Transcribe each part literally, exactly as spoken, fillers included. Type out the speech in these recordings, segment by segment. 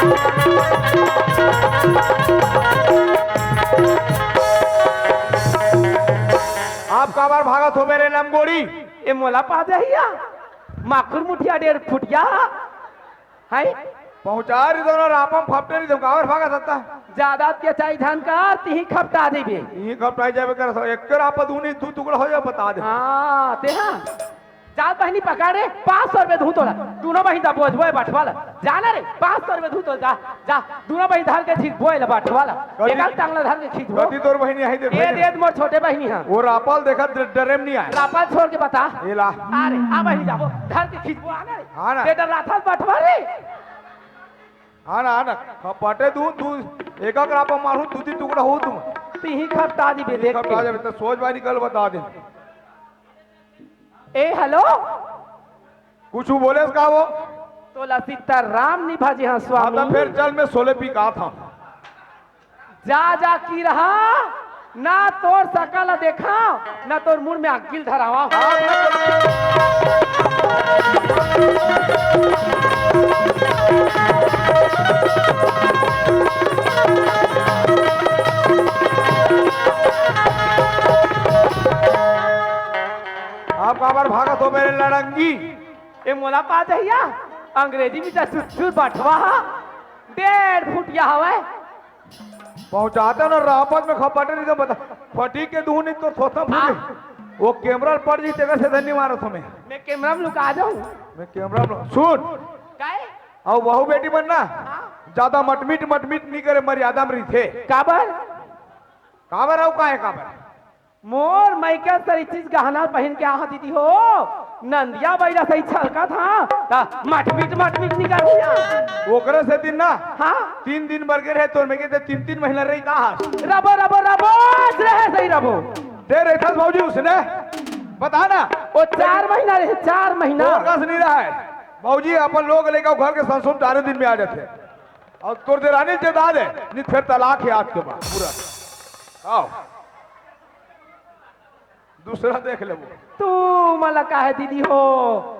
आप काबर भागत हो मेरे लमगोड़ी? ए मोला पा जहिया, माखुर मुठिया डेढ़ फुटिया। हाय। पहुंचा रही दोनों रापम फपटे रही, तुम काबर भागत हता? ज्यादा अत्याचारी झन कर, तिही खपटा देबे। इही खपटाई जाबे कर, एक के रापा दूनी दू टुकड़ा हो जाए, बता दे। हाँ, ते हाँ। जा बहिनी पकड़ रे, पाँच सौ रुपये दूँ तोला। दूनों बहिनी दा बोझबो ए बठवा ला। जाना रे, पाँच सौ रुपये दूँ तोला, जा, जा, दूनों बहिनी धर के खींचबो ए ला बठवा ला। कथी? एकर टांग ला धर के खींचबो। कथी तोर बहिनी आई दे ए बहिनी? दे मोर छोटे बहिनी हा। वो रापल देखत डरे में नहीं आए। रापल छोड़ के बता। ए ला। अरे, आ बहिनी जाबो, धर के खींचबो, आना रे। हाँ ना। ते डर रहा था बठवा रे। हाँ ना, हाँ ना। खपटे दूँ, तू एक एक रापा मारू, दू तीन टुकड़ा हो तुम। तिही खपटा दी बे, देख खपटा के। जाबे, तो सोच बारी कल बता दे। ए, हेलो। कुछ बोले का वो? तोला सीताराम निभाजी हाँ, हाँ, स्वामी। तो फिर चल, मैं सोले पी का था। जा, जा की रहा, ना तोर सकल देखा, ना तोर मुड़ में अग्गिल धरावा। आप काबर भागत हो मेरे लड़ंगी? ए मोला पा जहिया, अंग्रेजी में तो सुसुर बठवा हा, डेढ़ फुटिया हवय। पहुंचाता ना रापत में खपटे नहीं तो बता, फटी के दूँ नहीं तो थोथा फूटे। हाँ। वो कैमरा पड़ जी, तेकर से धन्य मारो तुम्हें। मैं कैमरा में लुका जाऊँ। मैं कैमरा में सुन। काहे? अउ वहू बेटी मन ना, हाँ। ज्यादा मटमिट मटमिट नहीं करे, मर्यादा में रहिथे। काबर? काबर अउ काहे काबर? मोर मइके सरी चीज गहना पहिन के आहा दीदी हो, नंदिया बइला सही छलकत हा, ता मटमिट मटमिट निकल दिया। ओकरे सेती ना, हाँ। तीन दिन बर गे रहे तोर मइके, ते तीन तीन महीना रही का हा? रबो, रबो, रबो, रहे सही रबो। ते रहिथस भौजी उसने, बता ना। वो चार महीना रहे, चार महीना। तोर कस नहीं रहा है भौजी, अपन लोग लेकर घर के संसुन चारों दिन में आ जाते। अउ तोर देरानी जेदा दे, नहीं फिर तलाक है आज के बाद पूरा। आओ। दूसरा देख लेबो। तू मला काहे दीदी हो?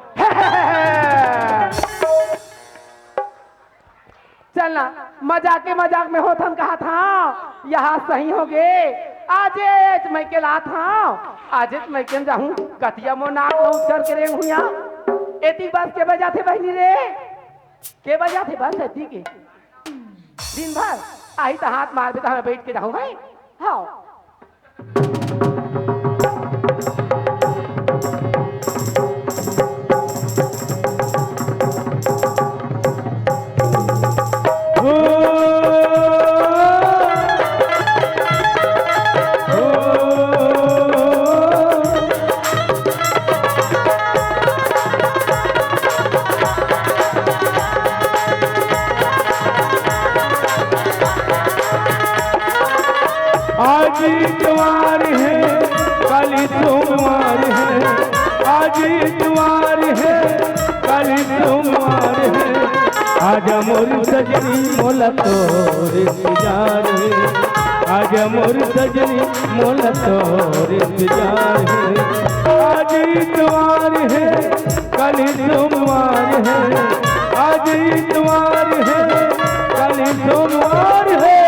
चल ना, मजाके मजाक में होथन कहा था, यहाँ सही हो गे। आजेच मइके ला था, आजेच मइके जाहूँ, कतिया मो नाक लो उचर के रेंग हुआ। एती बस के बजाथे बहिनी रे, के बजाथे बस एती के। दिन भर आही त हाथ मारबे त हमें बैठ के जाहूँ भाई। हाँ। आज इतवार है, काली सोमवार है, आज इतवार है, काली सोमवार है। आजा मोर सजनी मोला तोर इंतजार है, आजा मोर सजनी मोला तोर इंतजार है। आज इतवार है, काली सोमवार है, आज इतवार है, काली सोमवार है।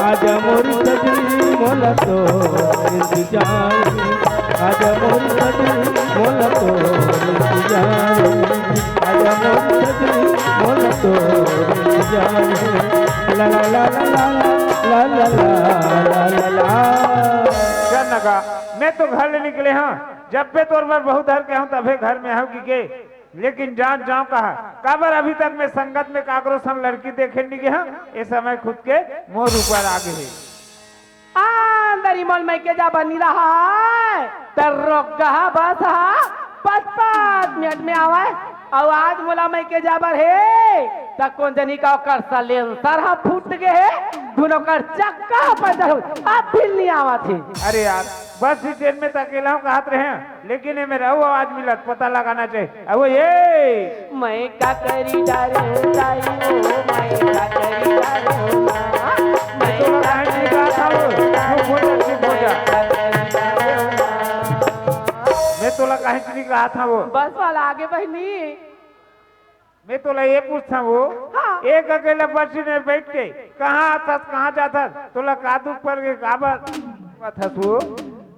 आजा मोर सजनी मोला तोर इंतजार है, आजा मोर सजनी मोला तोर इंतजार है, आजा मोर सजनी मोला तोर इंतजार है। ला ला ला ला ला ला ला ला ला ला। चल नगा, मैं तो घर ले निकले हाँ, जब पे तोर बर बहू धर के हूँ तभे घर में हूँ कि के, लेकिन जान जाओ कहा, काबर अभी तक मैं संगत में काकरो संग लड़की देखे नहीं गए हूँ, ये समय खुद के मोर ऊपर आ गए है। आ, अंदर ही मोल मइके जा बनी रहा है, त रोक गहा बस हा, पाँच पाँच मिनट में आवे, अउ आज मोला मइके जा बर हे, त कोन जनी का ओकर सलेंसर हा फूट गए हे, दुनों कर चक्का हा पंचर हो, अब भी नहीं आवत हे। अरे यार, बस स्टैंड में त अकेला हूँ कहत रहे हैं, लेकिन ये मेरा वो आवाज मिलत, पता लगाना चाहिए। अब वो ये मैं का करी डारे दाई ओ, मैं का करी डारे माँ, मैं तोला का काहे करी चिल्लात हूँ? डारे चुप हो जा, चुप हो जा। मैं तोला काहे चिल्लात हूँ? बस वाला आगे बहिनी। मैं तोला ये पूछता हूँ, हाँ। एक अकेला बस में बैठ के कहाँ आथस, कहाँ जाथस, तोला का दुख पर गे, काबर बात हस वो?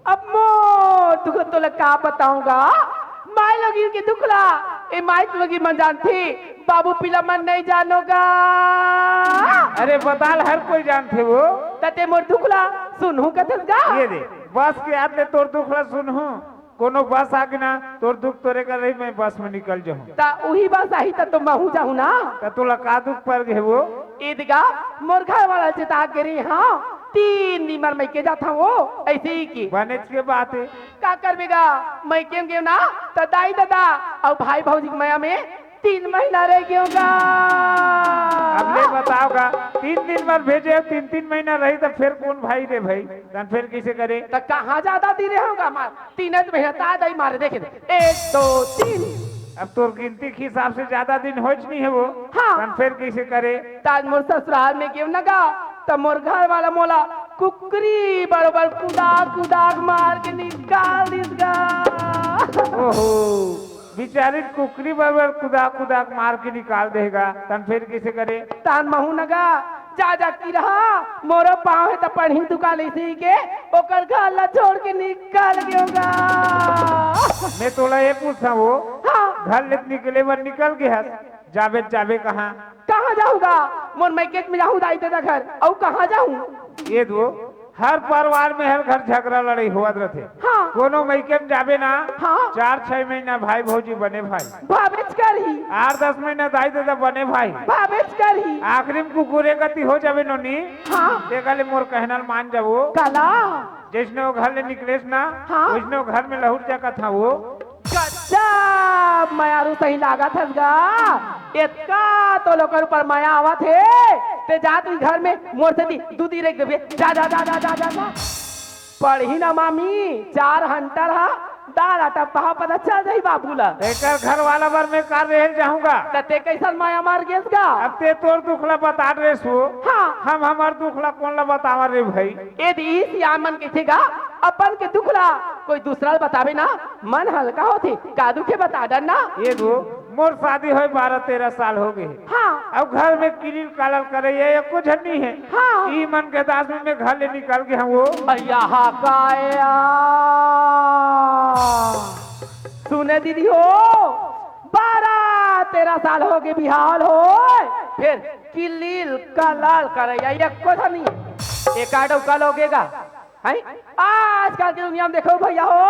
अब मोर दुख तोला का बताऊंगा, माई लोगिन के दुख ला ए माई लोगिन मन जानथे, बाबू पिला मन नहीं जानोगा। अरे बताल, हर कोई जानथे वो। त ते मोर दुख ला सुनहू कथस गा। ये दे, बस के आत ले तोर दुख ला सुनहू। कोनो बस आगे ना, तोर दुख तोरे कर रही, मैं बस में निकल जाहूँ। त उही बस आही त तो महू जाहूँ ना। त तोला का दुख पर गे वो? ईद गा, मोर घर वाला चेता के रही, हाँ, तीन दिन बर मइके जात हूँ वो, ऐसे ही की। बनेच के बात है। का करबे गा, मइके में गेव ना, त दाई ददा अउ भाई भौजी के मया में तीन महीना रह गेव गा। अब ले बताओ गा, तीन दिन बर भेजे, तीन तीन महीना रही त फिर कौन भाई रे भाई? तन फिर कैसे करे? त कहाँ ज्यादा दिन रहे होगा मार? तीन महीना ता दाई मारे देखे दे। एक, दो, तीन। अब तोर गिनती के हिसाब से ज्यादा दिन होच नहीं है वो। हाँ। तन फिर कैसे करे? त आज मोर ससुराल में गेव न गा, त मोर घर वाला मोला कुकरी बरोबर कुदा कुदा के मार के निकाल दिस गा। ओहो, बिचारी कुकरी बरोबर कुदा कुदा के मार के निकाल देगा। तन फिर कैसे करे? तन महू न गा, जा जा की रहा, मोरो पाँव हे त पढ़ी दुकान इसी के, ओकर घर ला छोड़ के निकल गेव गा। मैं तोला ये पूछा वो, हाँ। घर ले निकले बर निकल गे हस, जाबे जाबे कहाँ? कहाँ जाहूँ गा? मोर मइकेच में जाहूँ दाई ददा घर, अउ कहाँ जाहूँ? ये दो, हर परिवार में हर घर झगड़ा लड़ाई होवत रथे। हाँ। कोनो मइके में जाबे ना, हाँ। चार छह महीना भाई भौजी बने भाई। भावेच करही। आठ दस महीना दाई ददा बने भाई। भावेच करही। आखिरी में कुकुरे गति हो जाबे नोनी। हाँ। तेकर ले मोर कहना ल मान जाबो। काला? जैसने वो घर ले निकलेस ना, हाँ। वैसने वो घर में लहुट जा कथा वो। गजब मयारू सही लागत हस गा। एतका तो लोकर ऊपर मया आवत हे। ते जा तू घर में मोर से दी, दूधी रेख देबे। जा, जा, जा। पढ़ी ना मामी, चार हंटर हा, दाल आटा पहा पता चल जाही बाबू ला। तेकर घर वाला बर मैं का रेहे ल जाहूँ गा। त ते कैसन मया मार गेस गा? अब ते तोर दुख ला बता रे सो। हाँ। हम हमार दुख ला कोन ला बतावा रे भाई? ए दी सियान मन कहिथे गा, अपन के दुख ला कोई दूसरा ला बताबे ना, मन हल्का होथे। का दुख हे बता डर ना। ये दो, मोर शादी होए बारह तेरह साल हो गे हे। हाँ। अब घर में किलिल कालल करे ये एको झन नहीं है। हाँ। ई मन के दास में मैं घर ले निकल गे हूँ वो। अय्या हा काया। सुने दीदी हो, बारह तेरह साल हो गे बिहाव होए, फिर किलिल कालल करे ये एको झन नहीं है। एका डौका लोगे गा। हैं? आजकल के दुनिया में देखो भैया हो,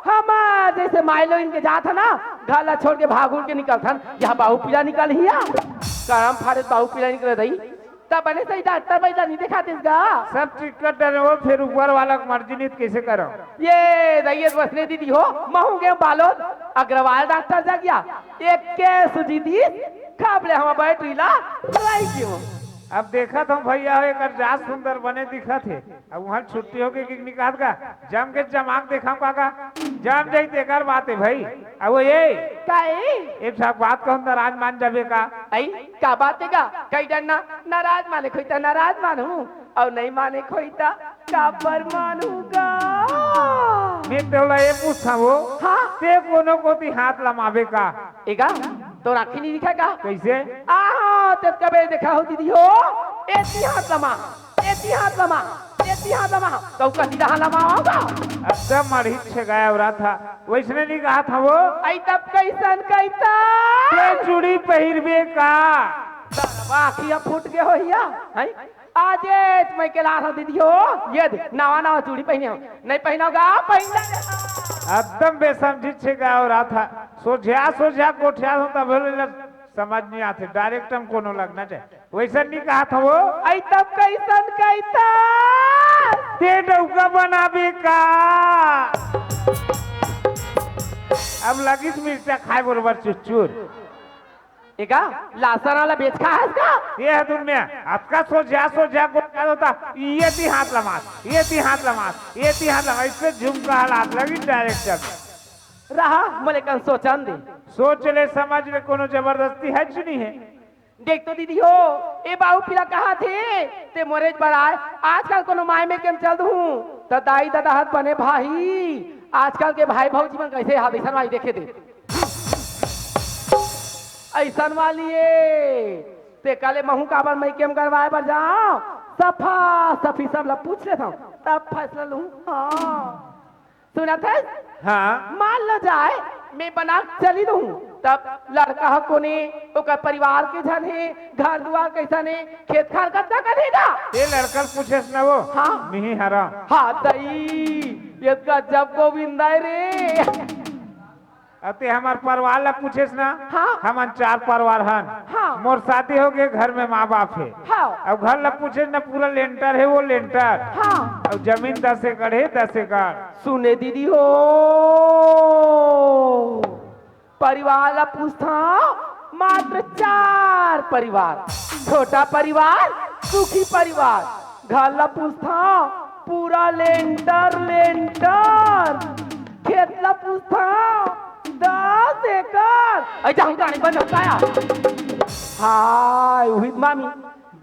हमार जैसे माई लोगिन के जात ह ना, घर ला छोड़ के भाग उड़ के निकलथन, यहाँ बाहू पीला निकल हिया, करम फाड़े बाहू पीला निकल रही, तब बने सही डॉक्टर बैला नहीं दिखा देस गा। सब टिकट डरे हो, फिर ऊपर वाला के मर्जी नहीं त कैसे करो? ये रहिए वसने दीदी हो, महू गे बालोद, अग्रवाल डॉक्टर जा गया, एक के सुजी दी, खाब ले हम बैटरी ला, लाई क्यों? अब देखत हूँ भैया हो, एकर जात सुंदर बने दिखत हे। अब वहाँ छुट्टी होके कि निकाल का, जम के जमाक देखा का, का जम जाई तेकर बात है भाई। अब वो ये काई? एक ठक बात कहूँ, नाराज मान जाबे का? आई, का बात है का? कई डर ना, नाराज माने खोई त नाराज मानहूँ, अउ नहीं माने खोई त काबर मानहूँ का? मैं तोला ये पूछा वो, हाँ? ते कोनो कोती हाथ लमाबे का? एगा, तोर आँखी नहीं दिखा का? कैसे? आहा, ते कबे देखा हो दीदी हो? एती हाथ लमा। एती हाथ लमा, एती हाथ लमा, कहूँ कती डहा लमा होगा। एकदम मढ़ी छेगाया हो रहा था, वैसने नहीं कहा था वो। आई तब कैसन कैसन? ते चूड़ी पहिरबे का? सरवा आँखिया फूट गे हो हिया, हैं? आजे मैं के लात हूँ दीदी हो, ये दे, नवा नवा चूड़ी पहिने हो, नहीं पहिनोगा, पहिन जा। एकदम बेसमझी छेगाया हो रहा था, सोझा सोझा गोठिया हो तब ले समझ नहीं आते, डायरेक्ट हम कोनो लगना चाहिए। वैसन नहीं कहा था वो। आई तब कैसन कैसन? ते डौका बनाबे का? अब लगिस मिर्चा खाए बरोबर चुचुर। एका लासन वाला बेच खा हस का? ये है दुनिया। अतका सोझा सोझा गोठा होता, ये ती हाथ लमास, ये ती हाथ लमास, ये ती हाथ लमास, इससे झुमका हालात लगी डायरेक्टर में। रहा, मोले कन सोचन दे। सोच ले, समझ ले, कोनो जबरदस्ती है कि नहीं है? देख तो दीदी हो, ए बाहू पीला कहा थे, ते मोरेज बड़ाए, आजकल कोनो माय में के चल दूँ, त दाई ददा हत बने भाई, आजकल के भाई भौजी मन कैसे हाथ ऐसन वाली देखे दे। ऐसन वाली ए, तेकर ले महूं काबर मइके म गरवाए बर जांव, सफा सफी सब ला पूछ लेथंव, तब फैसला लूं। हां, सुनत हस? हां। मान लो जाए, मैं बना चली दूं, तब लड़का ह कोने, ओकर परिवार के झन हे, घर दुवार कइसन हे, खेत खार कतना कन हे गा? ए लड़का ल पूछेस ना वो? हां। मिही हरा। हां, दई, ये गजब गोविंदा हे रे। अते हमर परवार ला पूछेस ना? हां। हमन चार परवार हन। हां। मोर शादी होगे, घर में मां बाप हे। हां। अउ घर ला पूछेस ना, पूरा लेंटर हे वो लेंटर। हां। अउ जमीन दस एकड़ हे, दस एकड़। सुने दीदी हो, परिवार ला पूछथंव, मात्र चार परिवार, छोटा परिवार, सुखी परिवार। घर ला पूछथंव, पूरा लेंटर लेंटर। खेत ला पूछथंव, दस एकड़। अई जाहूं जाने बन होता है। हाय, उहित मामी,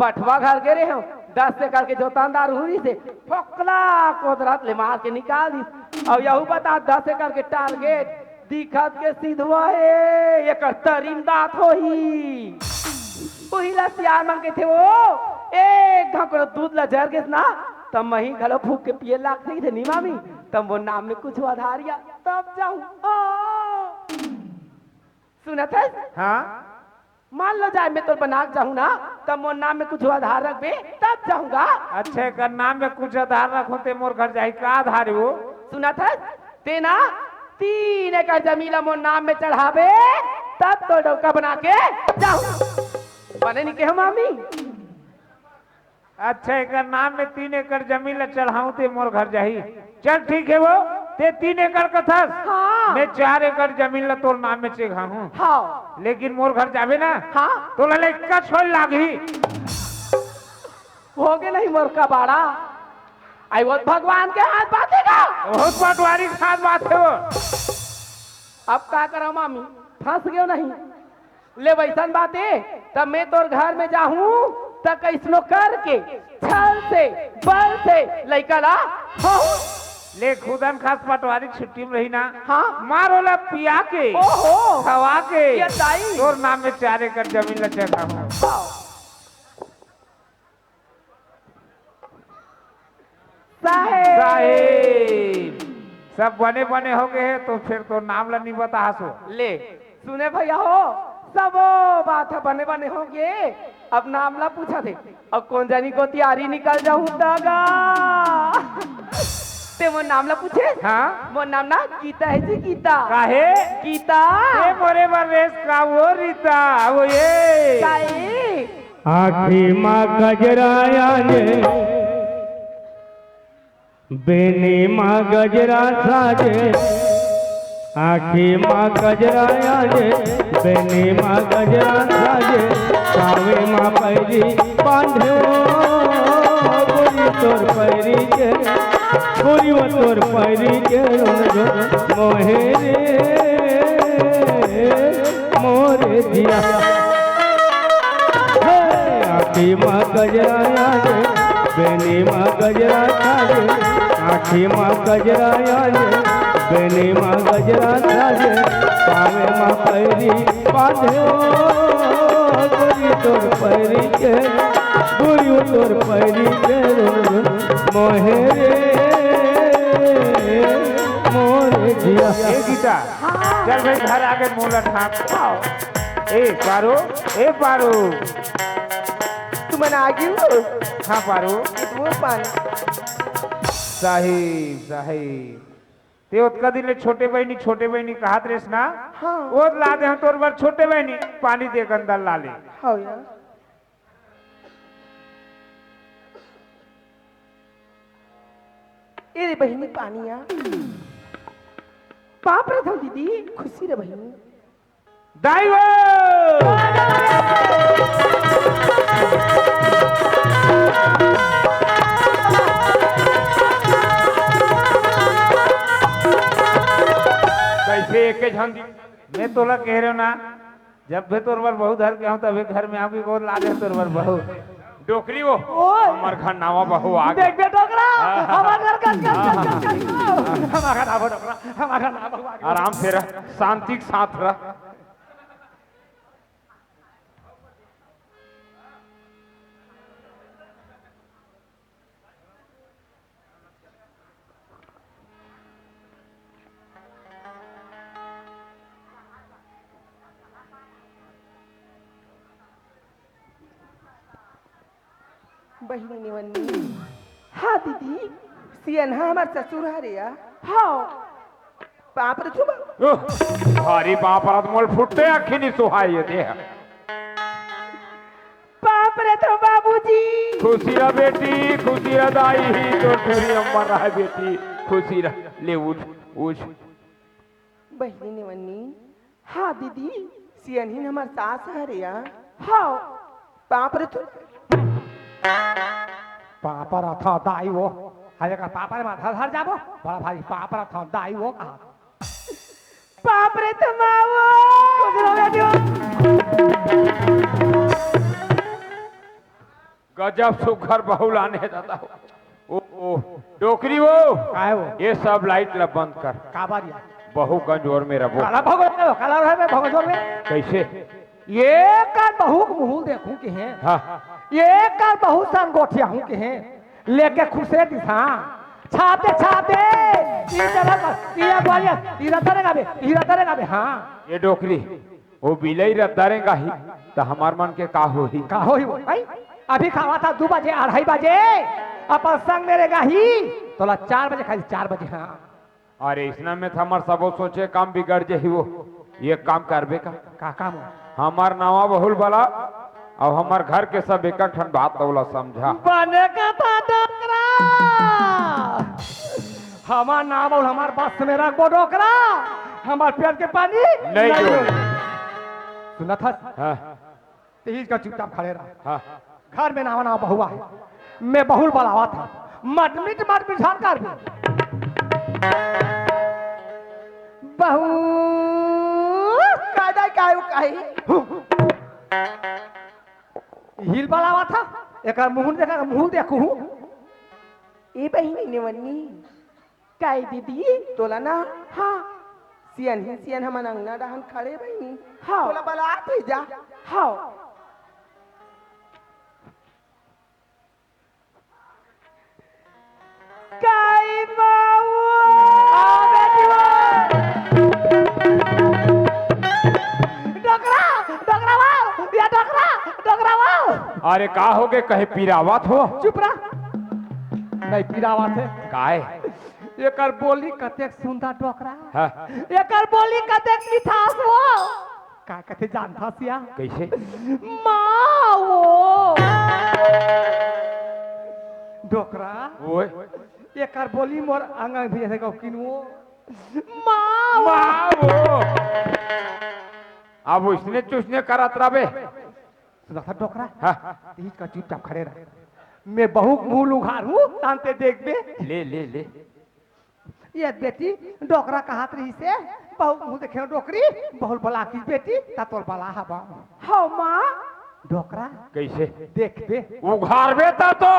बठवा घर गे रेहेंव, दस एकड़ के जोतांदार हुई से फोकला कोदरत ले मार के निकाल दिस। अउ यहू बता, दस एकड़ के टारगेट दिखत के सिधवा हे, एकर तरी म दांत होही। उही ला सियान मन कहिथे वो, एक घांव कोनो दूध ला जर गेस ना, त मही घलो फूंक के पिए लागथे, कहिथे, "नी मामी, त मोर नाम में कुछ आधार या, तब जाहूं।" हां। सुनत हस? हां। मान लो जाए, मैं तोर बना के जाहूं ना, तब मोर नाम में कुछ आधार रखबे, तब जाहूं गा। अच्छा, एकर नाम में कुछ आधार रखहूं ते मोर घर जाही, का आधार हे वो? सुनत हस, ते ना तीन एकड़ जमीन ला मोर नाम में चढ़ाबे, तब तोर डउका बना के जाहूं। बने नी केहेंव मामी? अच्छा, एकर नाम में तीन एकड़ जमीन ला चढ़ाहूं ते मोर घर जाही। चल ठीक हे वो, ते तीन एकड़ कथस, हां। मैं चार एकड़ जमीन ला तोर नाम में चढ़ाहूं। हां। लेकिन मोर घर जाबे ना, हां। तोला लइका छोड़ लागही। होगे नहीं मोर कबाड़ा। अई वो भगवान के हाथ बात हे गा। बहुत पटवारी के हाथ बात हे वो। अब का करंव मामी, फंस गेंव नहीं। ले वइसन बात हे, त मैं तोर घर में जाहूं, त कइसनो करके, छल से, बल से लइका ला होहूं। ले खुदन खास पटवारी छुट्टी में रही ना। हां। मार ओला पिया के, ओहो। खवा के, ये दाई। तोर नाम में चार एकड़ जमीन ला चढ़ाहूं। हां। साहेब। साहेब, सब बने बने होगे हे, त फेर तोर नाम ला नी बताहस वो। ले, सुने भइया हो, सबो बात ह बने बने होगे, अब नाम ला पूछत हे, अउ कोन जनी कोती आरी निकल जाहूं त गा। ते मोर नाम ला पूछे? हां। मोर नाम ना गीता हे जी, गीता। काहे? गीता। ए मोरे बर रेस का वो रीता, वो ये। काहे? आँखी मा गजरा आजे, बेनी मा गजरा साजे। आँखी मा गजरा आजे, बेनी मा गजरा साजे। पावे मा पैरी बांधे ओ, गोरी तोर पैरी के, गोरी वो तोर पैरी के रोज मोहे रे। मोरे जिया। हे, आँखी मा गजरा आजे, बेनी मा गजरा साजे। आँखी मा गजरा आजे, बेनी मा गजरा साजे। पावे मा पैरी बांधे ओ, गोरी तोर पैरी के, गोरी तोर पैरी के रोज मोहे रे, मोरे जिया। ए गीता, हाँ। चल भाई, घर आगे मुंह लटका। हाँ। ए पारो, ए पारो। तुमन आ गियो? हाँ पारो। वो पानी। साहेब, साहेब। ते ओतका दिन ले छोटे बहिनी, छोटे बहिनी कहत रेस ना? हाँ। ओत ला दे हम तोर बर छोटे बहिनी, पानी दे गंदा लाले। हाँ यार। ए रे बहिनी पानी आ। पाँव परत हंव दीदी, खुशी रे बहिनी। दाई हो। कैसे एक झन दी-, मैं तोला कह रहे हो ना, जब भी तोर बर बहू धर के आऊं, तभी घर में आऊंगी, गोर लागे तोर बर बहू। डोकरी वो, ओए। हमर घर नवा बहू आ गे। देख बे डोकरा, हाँ, हाँ, हमर घर का, का, का, का, का। हमर घर नवा डोकरा, हमर घर नवा बहू आ गे। आराम से रह, शांति के साथ रह। बहिनी नेवन्नी। हाँ दीदी, सियन हा हमर ससुर हरे या। हाँ। पाँव परत हूँ बाबू। ओह, भारी पाँव परत, मोल फुट्टे आँखी नी सुहाय ये देह। पाँव परत हूँ बाबूजी। खुशी रह बेटी, खुशी रह दाई, तोर टूरी अम्मा रह बेटी, खुशी रह। ले उठ, उठ। बहिनी नेवन्नी। हाँ दीदी, सियनहिन हमर सास हरे या। हाँ। पाँव परत हूँ। पाँव परत हँव दाई वो। हरे का पाँव परे माथा धर जाबो। बड़ा भारी पाँव परत हँव दाई वो कहा। पाँव परत हँव माँ वो। खुश रहो बेटी वो। गजब सुघर बहू लाने हे दादा। ओ, ओ, डोकरी वो। काय वो? ये सब लाइट ला बंद कर। काबर या? बहू गंजोर में रबो। काला भगो, काला रहे में भगो जोर में। कैसे? ये कर बहू के मुँह देखूं के हे। हाँ। ये कर बहू सन गोठिया हूँ के हे। लेके खुशे दिशा। छापे, छापे। ई तरह का, ई बोलिया, ई रतरे गाबे, ई रतरे गाबे, हाँ। ये डोकरी। वो बिलई रद्दा रेंगाही, त हमर मन के का होही? का होही वो? भाई, अभी खावा था दू बजे, अढ़ाई बजे, अपन संग में रेंगाही, तोला चार बजे खाही, चार बजे, हाँ। अरे, इसना में त हमर सबो सोचे काम बिगड़ जही वो। ये काम करबे का? का काम हो? हमर नवा बहुल बला, अउ हमर घर के सब एक ठन बात तोला समझा। बने का था डोकरा। हमर नाम अउ हमर बस में रखबो डोकरा, हमर पेट के पानी नहीं नहीं दो। होई। सुनत हस? हाँ। तेहिज का चुपचाप खड़े रह। हाँ। घर में नावा नावा बहुआ हे, मैं बहुल बलावत हँव, मटमिट मटमिट झन कर दे। बहू, का जाय का हो काई? हिल बलावत हँव, एकर मुँह देखा, मुँह देखू। ए बहिनी नेवन्नी, काई दीदी? तोला ना? हाँ। सियन ही सियन हमन अंगना डहन खड़े बहिनी। हाँ। तोला बलात हे जा। हाँ। काई माऊ? आ बेटी वो। डोकरा, डोकरा वो, या डोकरा, डोकरा वो। अरे का होगे, कहीं पिरावत हो? चुप रह। नहीं पिरावत हे। काय? एकर बोली कतेक सुंदर डोकरा। हाँ। एकर बोली कतेक मिठास वो। का कथे जानथस या? कैसे? माँ वो। डोकरा। ओए। एकर बोली मोर अंग अंग भी जैसे गौकिन वो। माँ वो। माँ वो। अब उसने चुसने करत रबे। सुनत हस डोकरा? हाँ। तेहिज का चुपचाप खड़े रह। मैं बहू के मुँह ल उघारहूँ, ताहन ते देखबे। ले, ले, ले। ये बेटी, डोकरा कहत रहिसे, बहू के मुँह देखे डोकरी, बहुल बलातिस बेटी, त तोला बलाहूँ। हव माँ। डोकरा। कैसे? देखबे। उघारबे त तो।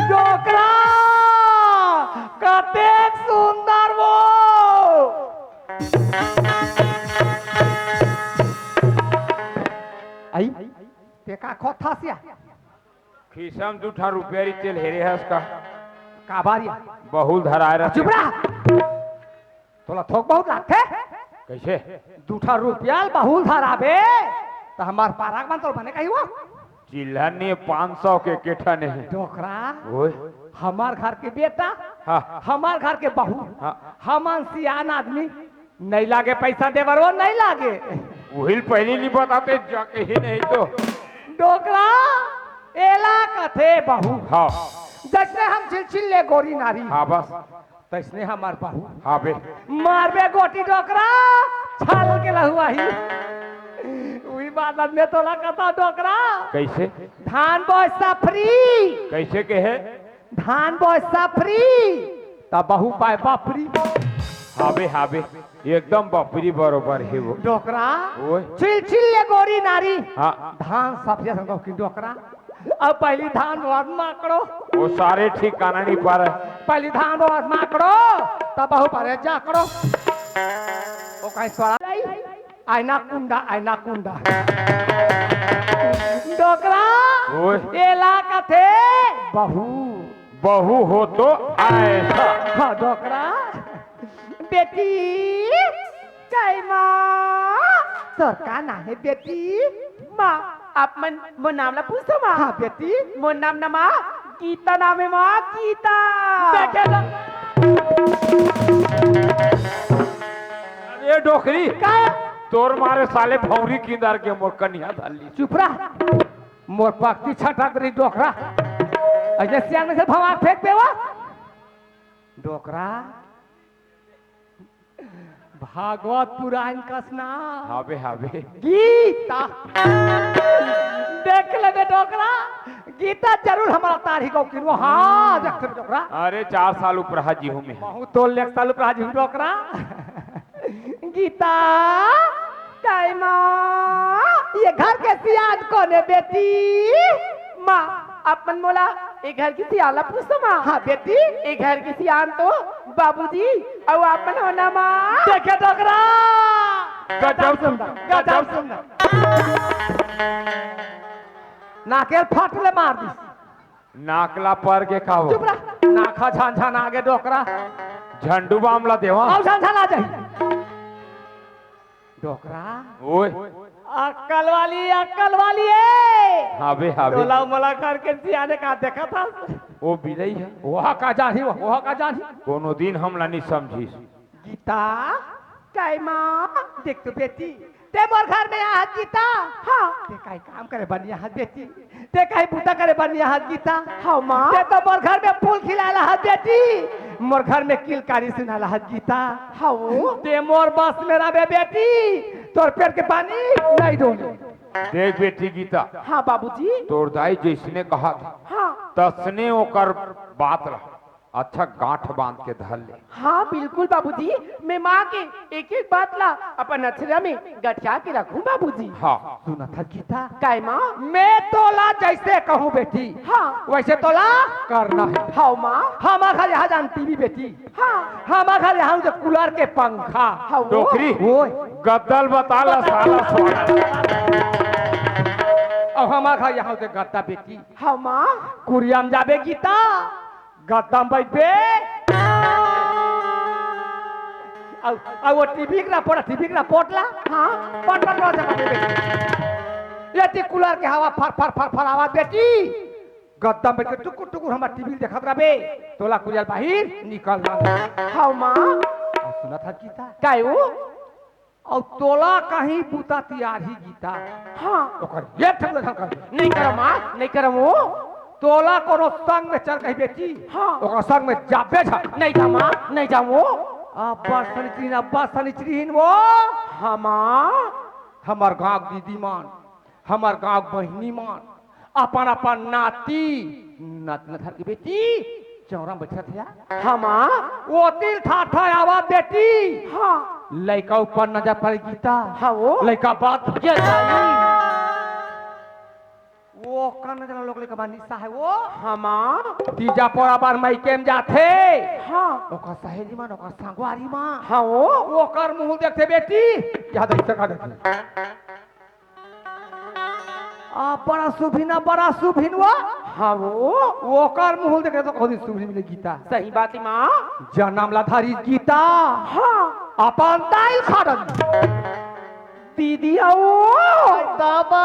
डोकरा, कतेक सुंदर वो। आई, ते का खोथस या? खिसम दू ठा रुपया रिहिस तेला हेरे हस का? काबर या? बहुल धराय रह। चुप रह। तोला थोक बहुत लागथे? कैसे? दू ठा रुपया ल बहुल धराबे, त हमर पारा के मन तोला बने कही वो? चिल्हर नहीं, पाँच सौ के केठा नहीं। डोकरा, ओए। हमर घर के बेटा, हाँ। हमर घर के बहू, हाँ। हमन सियान आदमी, नहीं लागे पैसा दे बर वो, नहीं लागे। उहिल पहली नहीं बताते, जाके ही नहीं तो। डोकरा, एला कथे बहू। हाँ। जैसे हम छिलछिल ले गोरी नारी। हाँ, बस। तैसने हमर बहू। हाँ बे। मारबे गोटी डोकरा, छाल के लहू आही। उही बात में तोला कथा डोकरा। कैसे? धान बोए सफरी। कैसे के हे? धान बोए सफरी, त बहू पाए बापरी। हाँ बे, हाँ बे, एकदम बापरी बरोबर हे वो। डोकरा, ओए। छिलछिल ले गोरी नारी। हाँ। धान सफिया संग की डोकरा। अब पहली धान बोवत माकड़ो। वो सारे ठिकाना नहीं पा रहे। पहली धान बोवत माकड़ो, तब बहू परे जाकड़ो। वो कहीं सोरा लाई, आयना कुंडा, आयना कुंडा। डोकरा, ओए। एला कथे बहू। बहू हो तो ऐसा। हाँ, डोकरा। बेटी, जय माँ। तोर का नाम हे बेटी? माँ, आप मन मोर नाम ला पूछो माँ। हाँ बेटी। मोर नाम ना माँ, गीता नाम हे माँ, गीता। देखे तो। अरे डोकरी, का? तोर मारे साले भौंरी किंदर के मोर कनिहा धर ली। चुप रह। मोर पक्ति छटक रही डोकरा। अइसे सियान में से भवार फेंक देवा। डोकरा। भागवत पुराण कस ना। हावे, हावे। गीता। देख ले बे डोकरा, गीता जरूर हमारा तारी को किनो। हाँ, देख ले बे डोकरा। अरे, चार साल उपराहा जी हूँ मैं। बहुत तो एक साल उपराहा जी हूँ डोकरा। गीता, काय माँ, ये घर के सियान कोन हे बेटी? माँ, आप मन मोला ए घर के सियान ला पूछो माँ। हाँ बेटी। ए घर के सियान तो बाबूजी अउ आप मन हो ना माँ। देखे डोकरा। गजब सुंदर, गजब सुंदर। नाकेल फट ले मार दिस। नाक ला पर के खाओ। चुप रह। नाक हा झान झान आगे डोकरा। झंडू बाम ला देवा। अउ झान झान आ जाही। डोकरा। ओए। अक्कल वाली, अक्कल वाली ए। हावे, हावे। तोला मोला घर के सियाने का देखत हस? ओ बिलई हे। ओहा का जानही, ओहा का जानही। कोनो दिन हमला नी समझिस। गीता, काय माँ, देख तो बेटी, ते मोर घर में आहत गीता। हाँ। ते काय काम करे बर नी आहत बेटी? ते काय बूता करे बर नी आहत गीता? हाँ माँ। ते तो मोर घर में फूल खिलाए ला आहत बेटी, मोर घर में किलकारी सुनाए ला आहत गीता। हाँ। ते मोर बस में रहे बेटी, तोर पेट के पानी नहीं डोले। देख बेटी गीता। हाँ बाबूजी। तोर दाई जइसने कहा था, हाँ। तसने ओकर बात रहा। अच्छा गांठ बांध के धर ले। हाँ बिल्कुल बाबूजी, मैं माँ के एक एक बात ला अपन अचरा में गठिया के रखूं बाबूजी। हाँ। सुनत हस गीता? काय माँ? मैं तोला जइसे कहूँ बेटी, हाँ। वइसे तोला करना हे। हाँ माँ। हमर घर यहाँ जान टीवी बेटी। हाँ। हमर घर यहाँ जे कूलर के पंखा। हाँ वो। डोकरी। ओए। गद्दा ल बता ला साला सोना। अउ हमर घर यहाँ जे गद्दा बेटी। हाँ माँ। कुरिया म जाबे गीता। गद्दा म बइठबे। अउ, अउ वो टीवी के रिपोर्ट, टीवी के रिपोर्ट ला। हाँ। पट, पट, पट, पट, पट। ये ती कूलर के हवा फर, फर, फर, फर आवाज बेटी। गद्दा म बइठ के टुकुर, टुकुर हमर टीवी देखत रहिबे। तोला कुरिया ले बाहिर निकलना। हाँ माँ। अउ सुनत हस गीता? काय वो? अउ तोला कहीं बूता तियारही गीता। हाँ। ओकर एक ठन ले धर कर दे। नहीं करम माँ, नहीं करम वो। तोला कोनो संग में चल कही बेटी। हाँ। ओकर संग में जाबे झन। नहीं जा माँ, नहीं जाम वो। अब्बड़ सनिचरी न, अब्बड़ सनिचरी हिन वो। हाँ माँ। हमर गाँव दीदी मन, हमर गाँव बहिनी मन, अपन अपन नाती नतन धर के बेटी चौरा में बइठत हे। हाँ माँ। ओती ल ठाठा आवा बेटी। हाँ। लइका ऊपर नजर पड़े गीता। हाँ वो। लइका बात। ये दाई। वो का नजर लोग लइका बानी सा हे वो। हाँ माँ। तीजा पोरा बार मइके म जाथे। हाँ। ओकर सहेली मन, ओकर संगवारी मन। हाँ वो। ओकर मुँह देखथे बेटी। याद ऐसे का देखथे। आ, बड़ा सुभिन, बड़ा सुभिन वो। हाँ वो। ओकर मुँह देखे तो कभी सुभिन मिले गीता। सही बात हे माँ। जनम ला धरी गीता। हाँ। अपन दाई ल खा डरी। दीदी आओ। बाबा।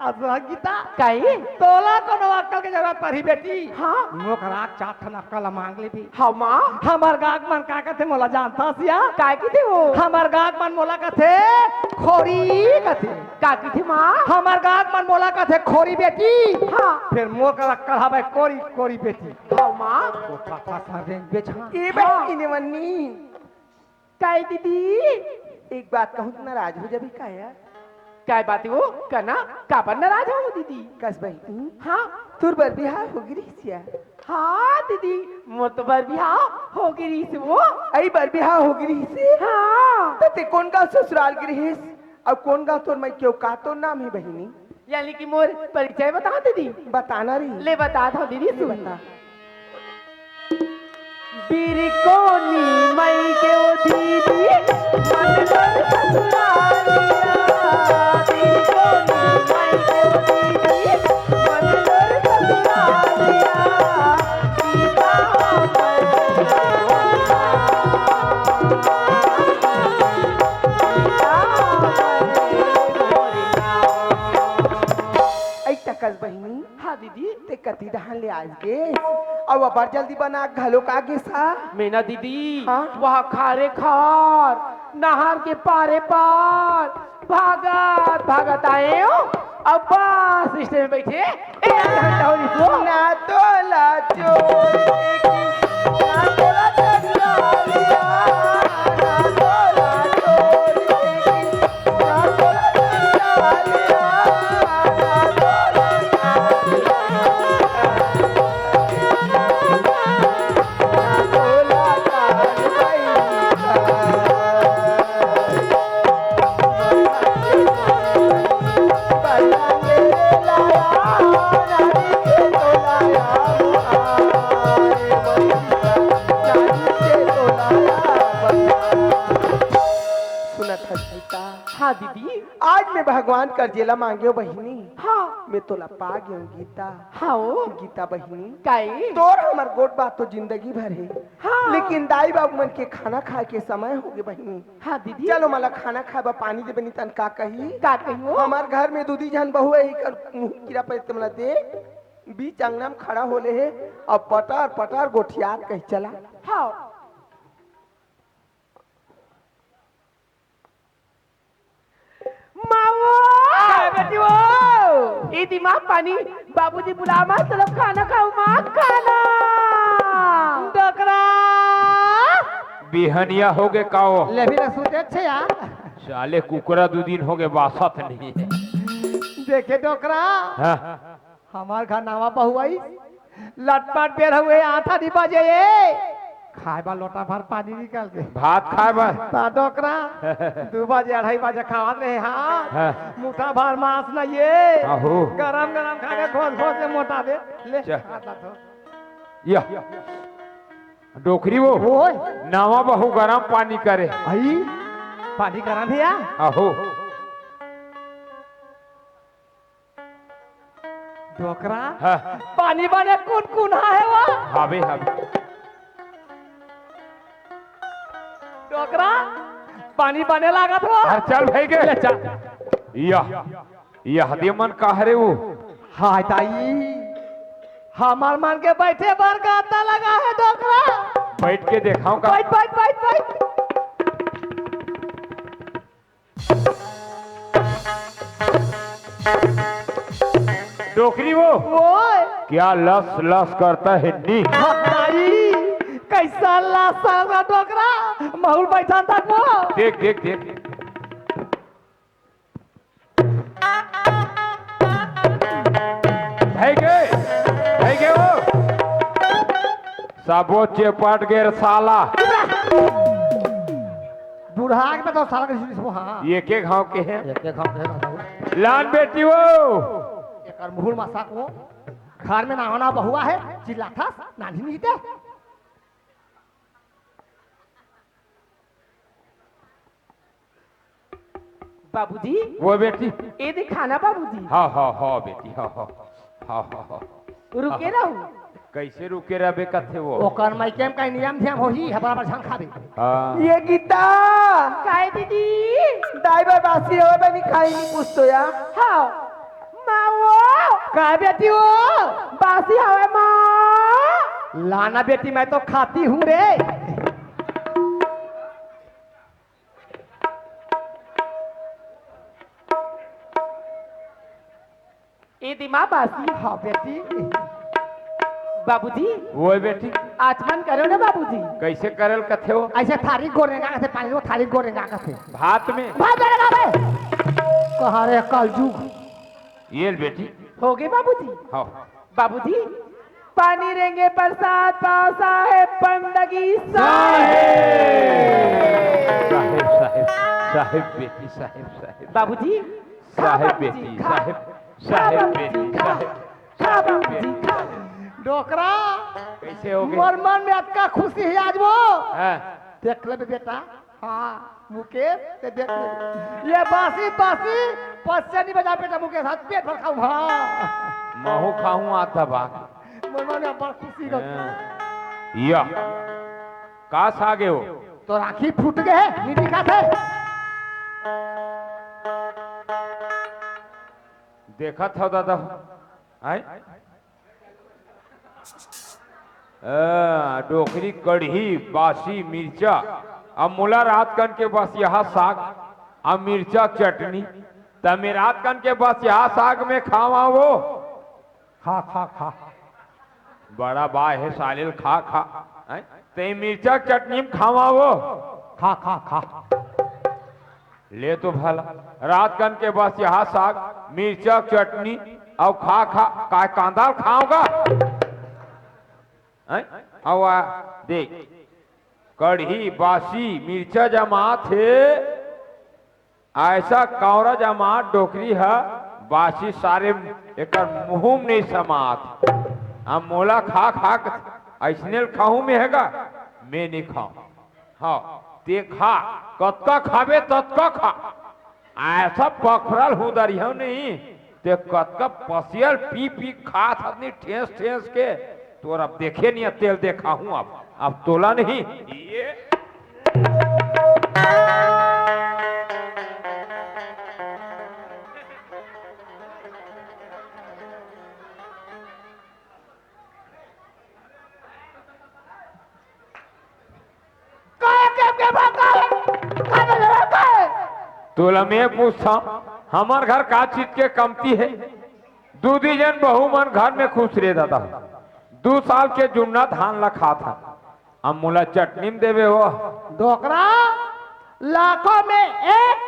अजवा गीता। काई? तोला कोनो अक्कल के जरूरत पड़ही बेटी। हाँ। मोकरा चार ठन अक्कल मांग लेबे। हाँ माँ। हमर गाँव के मन का कथे मोला जानत हस या? काय कथे वो? हमर गाँव के मन मोला कथे खोरी कथे। का कथे माँ? हमर गाँव के मन मोला कथे खोरी बेटी। हाँ। फेर मोर करा कहावे कोरी, कोरी बेटी। हाँ माँ। वो था, था, था, रेंग बेच, हाँ। ए हाँ। बहिनी ने मन्नी। काय दीदी? एक बात कहूँ त नाराज हो जाबे का यार? काय बात हे वो? कना, काबर नाराज हो दीदी? कस बहिनी? हाँ। तोर बर बिहाव हो गे रिहिस या? हाँ दीदी, मोर तो बर बिहाव हो गे रिहिस वो। अई बर बिहाव हो गे रिहिस? हाँ। त ते कोन गाँव ससुराल गे रिहिस? अउ कोन गाँव तोर मइके अउ का तोर नाम हे बहिनी? यानी कि मोर परिचय बताओ दीदी। बताना रही। ले बता दो दीदी, ले सुन। बता। बिरकोनी मइके ओ दीदी, मन कर ससुरालिया। बिरकोनी मइके ओ दीदी, मन कर ससुरालिया। सीता हो मइके ओ दीदी। आज गे, अउ अब्बड़ जल्दी बना घलो का गे सा। मीना दीदी, हाँ? वह खारे खार, नहर के पारे पार, भागत, भागत आए हो। अब बस स्टैंड में बैठे, एक घंटा हो रही सो। ना तोला चोरी की, ना तोला चोरी वालिया, ना तोला चोरी की, सुनत हस गीता? हाँ दीदी। आज मैं भगवान कर जेला मांगेंव बहिनी। हाँ। मैं तोला पा गेंव गीता। हाँ ओ। गीता बहिनी। काई? तोर हमर गोठ बात तो जिंदगी भर हे। हाँ। लेकिन दाई बाबू मन के खाना खाए के समय होगे बहिनी। हाँ दीदी। चलो मला खाना खाए बर पानी दे बनी तन का कही? का कही ओ? हमर घर में दू दी झन बहू हे, एकर मुंह कीरा परे ते मला दे। बीच अंगना में खड़ा होले हे, अब पटर पटर गोठियात कही चला। हाँ। माँ वो! काय बेटी वो? ए दी माँ पानी, बाबूजी बुला माँ, चलो खाना खाओ माँ, खाना। डोकरा। बिहनिया होगे का ओ? ले भी रसू देख छे यार। साले कुकरा दू दिन होगे बासत नहीं हे। देखे डोकरा। हाँ। हमार घर नवा बहू आई, लटपट बेर हुए, आठ आनी बजे ये। खाए बा लोटा भर पानी निकल के। भात खाए बा। ता डोकरा, दू बजे, अढ़ाई बजे खावत रहे, हाँ। हाँ। मुठा भर मांस न ये। आहो। गरम गरम खा के घोस घोस के मोटा दे। ले, चा। हाथ ला धो। या। डोकरी वो। ओए। नवा बहू गरम पानी करे। आई, पानी गरम हे या? आहो। डोकरा, हाँ। पानी बने कुनकुना हे वो? हावे, हावे। डोकरा, पानी बने लागत वो? अरे चल भाई के। ले चल। या, या दे मन का हरे वो? हाय दाई, हमर मन के बैठे बर गद्दा लगा हे डोकरा। बैठ के देखाओ का? बैठ, बैठ, बैठ, बैठ। डोकरी वो। ओए। क्या लस लस करता है नी? हटाई, कैसा लस होगा डोकरा? महुल बैठा था वो। देख, देख, देख। भैगे, भैगे वो। सबो चेपट गेर साला। बुढ़ा के बताओ साला के सुनिस वो, हाँ। ये के गांव के हैं? ये के गांव के हैं बताओ? लान बेटी वो। एकर मुहुल मसाक वो। घर में ना होना बहुआ है, चिल्लाथस, नानी नहीं दे। बाबूजी। वो बेटी। ए दे खाना बाबूजी। हाँ, हाँ, हाँ, बेटी, हाँ, हाँ। हाँ, हाँ, हाँ। रुके हाँ, रहू। कैसे रुके रहबे कथे वो? ओकर माइके में कहीं नियम धियम होही, है बराबर झन खाबे। हाँ। ये गीता। काय दीदी? दाई बर बासी होय बनी खाई नहीं कुछ तो यार। हाँ। माँ वो। काय बेटी वो? बासी हवे माँ। लाना बेटी, मैं तो खाती हूँ रे। ए दिमा बासी। हाँ बेटी। बाबूजी। ओए बेटी। आचमन करो ना बाबूजी। कैसे करल कथे हो? ऐसे थारी गोरेंगा कथे, पानी वो थारी गोरेंगा कथे। भात में? भात में लगा बे। कहाँ रे कलजुग? ये ले बेटी। हो गए बाबूजी। हाँ। बाबूजी, पानी रेंगे प्रसाद पाओ साहेब बंदगी साहेब। साहेब, साहेब, साहेब बेटी, साहेब, साहेब। बाबूजी, खा साहेब बाबूजी, बेटी, खा। साहेब, खा साहेब बाबूजी, बेटी, खा। साहेब, खा साहेब बाबूजी, बेटी। खा। डोकरा, कैसे हो गए? मोर मन में अतका खुशी है आज वो। हाँ। देख ले बेटा, हाँ, मुकेश, ते देख ले। ये बासी, बासी, पच्चनी बजा बेटा मुकेश, हाथ पेट भर खाऊं, हाँ। महू खाऊं आधा भाग। मन में बड़ खुशी हो। हाँ। या, का सागे हो? तो आँखी फूट गए, नहीं दिखाते। देखत हो दादा, आय? अ, डोकरी कड़ही बासी मिर्चा, अब मोला रात कन के बसियाहा साग, अब मिर्चा चटनी, त मैं रात कन के बसियाहा साग में खावा वो। खा, खा, खा। बड़ा बाय हे साले ल खा, खा। हैं? ते मिर्चा चटनी में खावा वो। खा, खा, खा। ले तो भला, रात कन के बसियाहा साग, मिर्चा चटनी अउ खा, खा, काय कांदा ल खाव गा? हैं? अउ आ, देख, कड़ही बासी मिर्चा जमात हे, अइसा कौरा जमात डोकरी ह बासी सारे एकर मुहूं म नइ समात। अब मोला खा खा के अइसने ल खाहूं में हे गा, में नइ खांव। हव, ते खा, कतका खाबे ततका खा। अइसा पखरल हुदरिहंव नहीं, ते कतका पसियल पी पी खात हस नी ठेस ठेस के, तोर अब देखे नइ तेल देखाहूं अब, अब तोला नहीं। ये काय के, के बा, काय? काय बोले बा, काय? तोला मैं पूछथंव, हमर घर का चीज के कमती हे? दू दी जन बहू मन घर में खुश रे दादा। दू साल के जुन्ना धान ला खात हन, अब मोला चटनी म देबे वो। डोकरा, लाखों में एक,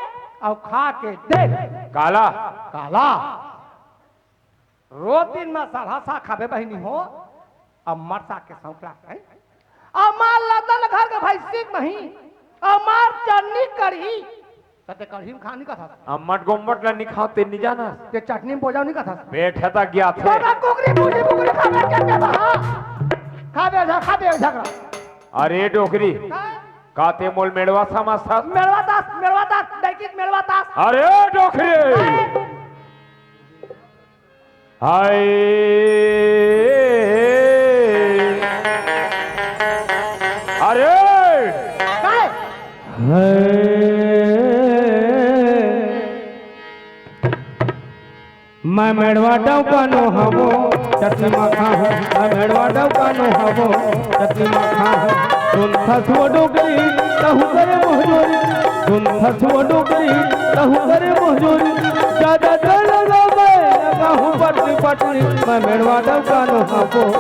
अउ खा के देख। काला? काला। रोज दिन म सलहा साग खाबे बहिनी हो, अम्मट साग के सौंफ लागथे। अम्मट लदन घर के भैंसी के मही, अम्मट चटनी कड़ही, त ते कड़ही म खा नइ कथस। अम्मट गोम्मट ल नइ खांव ते नइ जानस। ते चटनी म बोजाव नइ कथस। पेट ह त गियाथे। तोर कुकरी कुकरी कुकरी खाबे के के बहा। खाबे झा, खाबे झगड़ा। अरे डोकरी, हाँ? का ते मोल मेड़वा समझथस? मेड़वा दास, मेड़वा दास, दैकिक मेड़वा दास। अरे डोकरी! हाँ? हाय। अरे। काय? हाय। मैं मेड़वा डौका नो हवों, चटनी म खाहूं। मैं मेड़वा डौका नो हवों, चटनी म खाहूं। सुनथस वो डोकरी, तहूं करे मोहजोरी। सुनथस वो डोकरी, तहूं करे मोहजोरी। जादा जल लगावे, लगाहूं पटनी पटनी। मैं मेड़वा डौका नो हवों,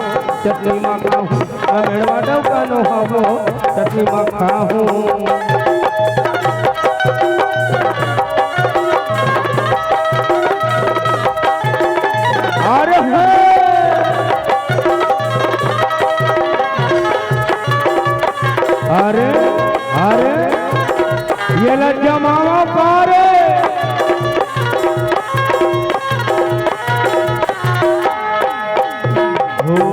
चटनी म खाहूं। मैं मेड़वा डौका नो हवों, चटनी म खाहूं। अरे हे! अरे, अरे, ये ल जमावा पारे। हो।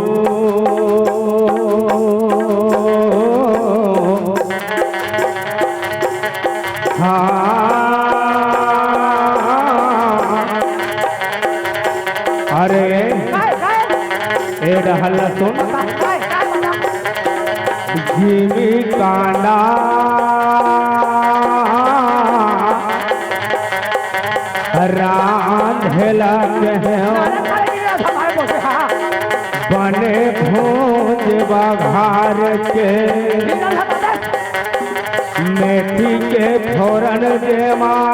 हाँ। अरे, काय, काय? ए डहल सुन। काय, काय बता? जिमी कांदा रांधेला कहे। अरे, काय गिरा था भाई बोले, हाँ। बने भोज बघार के। गिरा था, बता। मेथी के फोरन दे माँ,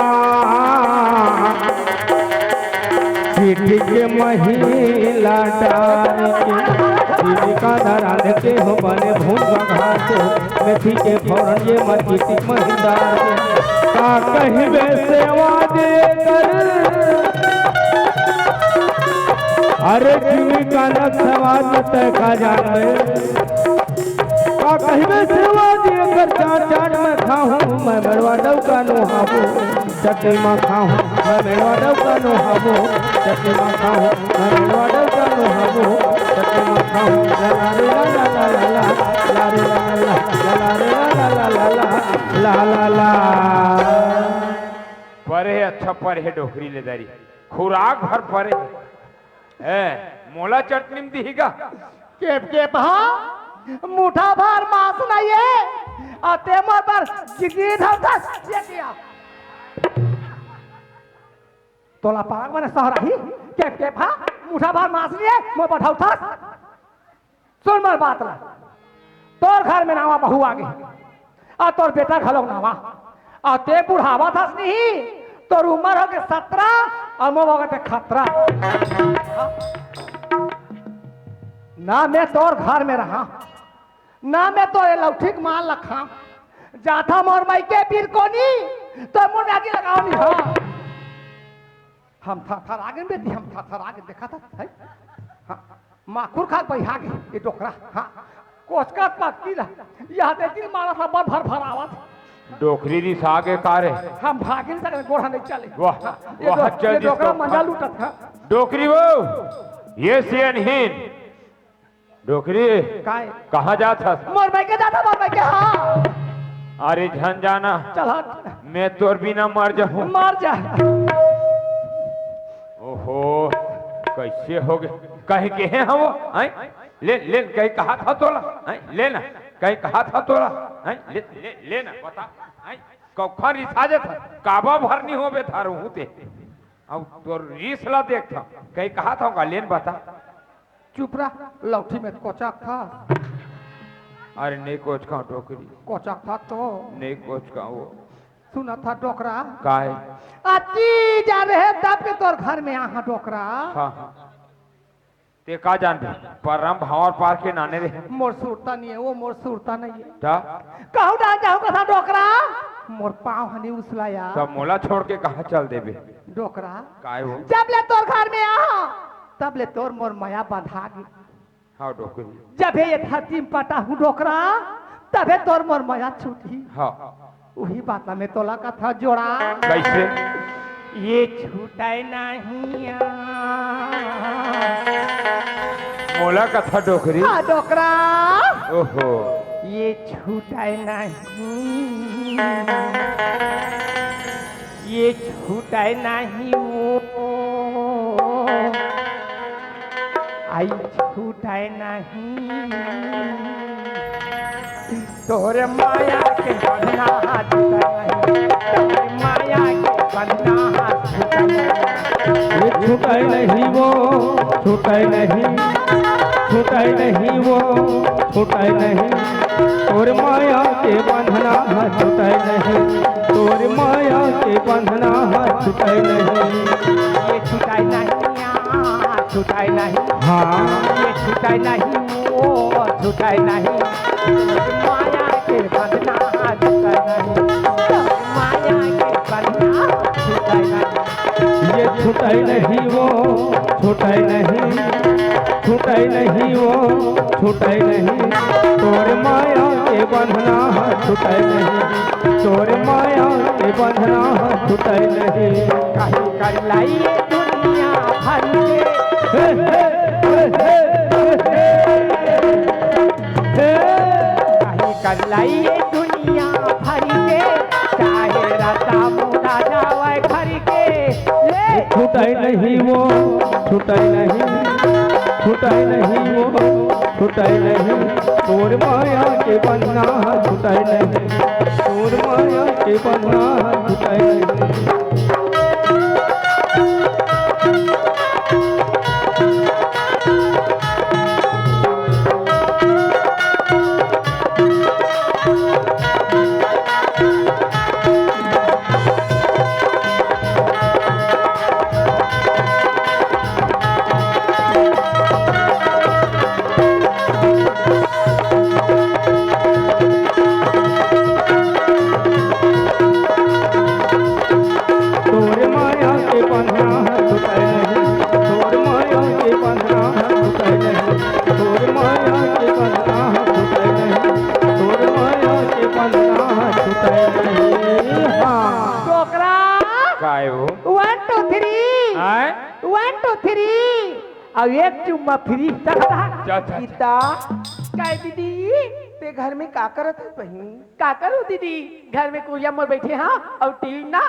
पीठी के महिला डार के, जीविका धरान के हो बने भून बघार के, मेथी के फोरन ये माँ, पीठी के महिला डार के। का कहिबे सेवा दे कर, अरे जीविका न सेवा दे तय का जानबे। का कहिबे सेवा जी, एकर चाट चाट मैं खाहूँ, मैं मेड़वा डौका नो हवों, चटनी म खाहूँ, मैं मेड़वा डौका नो हवों, चटनी म खाहूँ, मैं मेड़वा डौका नो हवों, चटनी म खाहूँ। ला ला रे ला ला ला ला, ला रे ला ला ला, ला ला रे ला ला ला ला, ला ला ला। परे हे, अच्छा परे हे डोकरी ले दारी, खुराक भर परे हे। ए, मोला चटनी म दिही गा। केप केप हा, मुठा भर मांस नइ हे, अते मोर बर गिरगिट हवथस, ये किया। तोला पाक बने सहराही, केप केप हा, मुठा भर मांस नइ हे, मोर बर हवथस। सुन मोर बात ला, तोर घर में नावा बहू आ गे, अउ तोर बेटा घलोक नावा, अउ तें बुढ़ावत हस नहीं, तोर उमर होगे सतरा, अउ मोर होगे ते खतरा। ना मैं तोर घर में रहा, ना मैं तो ये लौठी के माल लखा, जाथा मोर माई के पीर कोनी, तो मुंह में आगी लगाओ नहीं, हाँ। हम थरथरा गेन बेटी, हम थरथरा गेन, देखा था, है? हाँ, माखुर खा के बइठा गे, ये डोकरा, हाँ, कोचका पक्की ला, यह देखी मारा था, बड़ भर भर आवत। डोकरी रिसा गे का रे? हम भागे नहीं सकते, गोड़ा नहीं चले। वाह, हाँ, ये वाह, डो-, चल ये डोकरा जिसको मजा लूटत, हाँ। डोकरी वो, ये सियनहीन, डोकरी, काय? कहाँ जात हस? मोर माई के जात हस, मोर माई के, हाँ। अरे झन जाना। चल हट। मैं तोर बिना मर जाहूँ। मर जा। ओहो, कइसे होगे? कहीं केहे हवो? हैं? ले, ले, कहीं कहा था तोला? हैं? ले ना, कहीं कहा था तोला? हैं? ले, ले, ले ना, बता। हैं? कखन रिसा जात हस? काबर भर नइ होबे धरहूँ ते। अब तोर रीस ला देखथँव, कहीं कहा था, ले ना बता। चुप रह, लौठी में कोचकथस। अरे नइ कोचकँव डोकरी। कोचकथस तो। नइ कोचकँव वो। सुनथस डोकरा। काय? अति जा रहे तब के तोर घर में आहा डोकरा। हाँ, हाँ। तें का जानबे? परम भांवर पार के नाने रहे। मोर सुरता नइ हे, वो मोर सुरता नइ हे। त? कहूँ डाहर जाहूँ कथस डोकरा, मोर पाँव ह नइ उसलाय। त मोला छोड़ के कहाँ चल देबे? डोकरा। काय वो? जब ले तोर घर में आहा, तब ले तोर मोर मया बंधा गे। हाँ, डोकरी। जब ये धरती में पटाहूँ डोकरा, तभे तोर मोर मया छूटही। हाँ। उही बात ला मैं तोला कथँव जोड़ा। कइसे? ये छूटय नहीं आ। मोला कथस डोकरी? हाँ, डोकरा। ओहो। ये छूटय नहीं। ये छूटय नहीं वो, आई छूटय नहीं। तोर मया के बंधना छूटय नहीं, तोर मया के बंधना छूटय नहीं। ये छूटय नहीं वो, छूटय नहीं, छूटय नहीं वो, छूटय नहीं। तोर मया के बंधना छूटय नहीं, तोर मया के बंधना छूटय नहीं। ये छूटय नहीं, आ, छूटय नहीं। हाँ। ये छूटय नहीं, वो छूटय नहीं। मया के बंधना छूटय नहीं। मया के बंधना छूटय नहीं। ये छूटय नहीं, वो छूटय नहीं। छूटय नहीं, वो छूटय नहीं। तोर मया के बंधना छूटय नहीं। तोर मया के बंधना छूटय नहीं। कहीं कर लाई ये दुनिया भर के। हे, हे, हे। कहीं कर लाई ये दुनिया भर के, चाहे राता मुड़ा जावय घर के। ले। छूटय नहीं वो, छूटय नहीं, छूटय नहीं वो, छूटय नहीं। तोर मया के बंधना छूटय नहीं, तोर मया के बंधना छूटय नहीं। तोर मया के बंधना ह छूटय नहीं, तोर मया के बंधना ह छूटय नहीं, तोर मया के बंधना ह छूटय नहीं, तोर मया के बंधना ह छूटय नहीं। हाँ। डोकरा। काय वो? One, two, three। आय? One, two, three। अब एक चुम्मा free। चल, चल, चल। गीता, काय दीदी? तें घर में का करत हस बहिनी? का करूँ दीदी, घर में कुरिया मोर बइठे हँव अउ टीवी ना।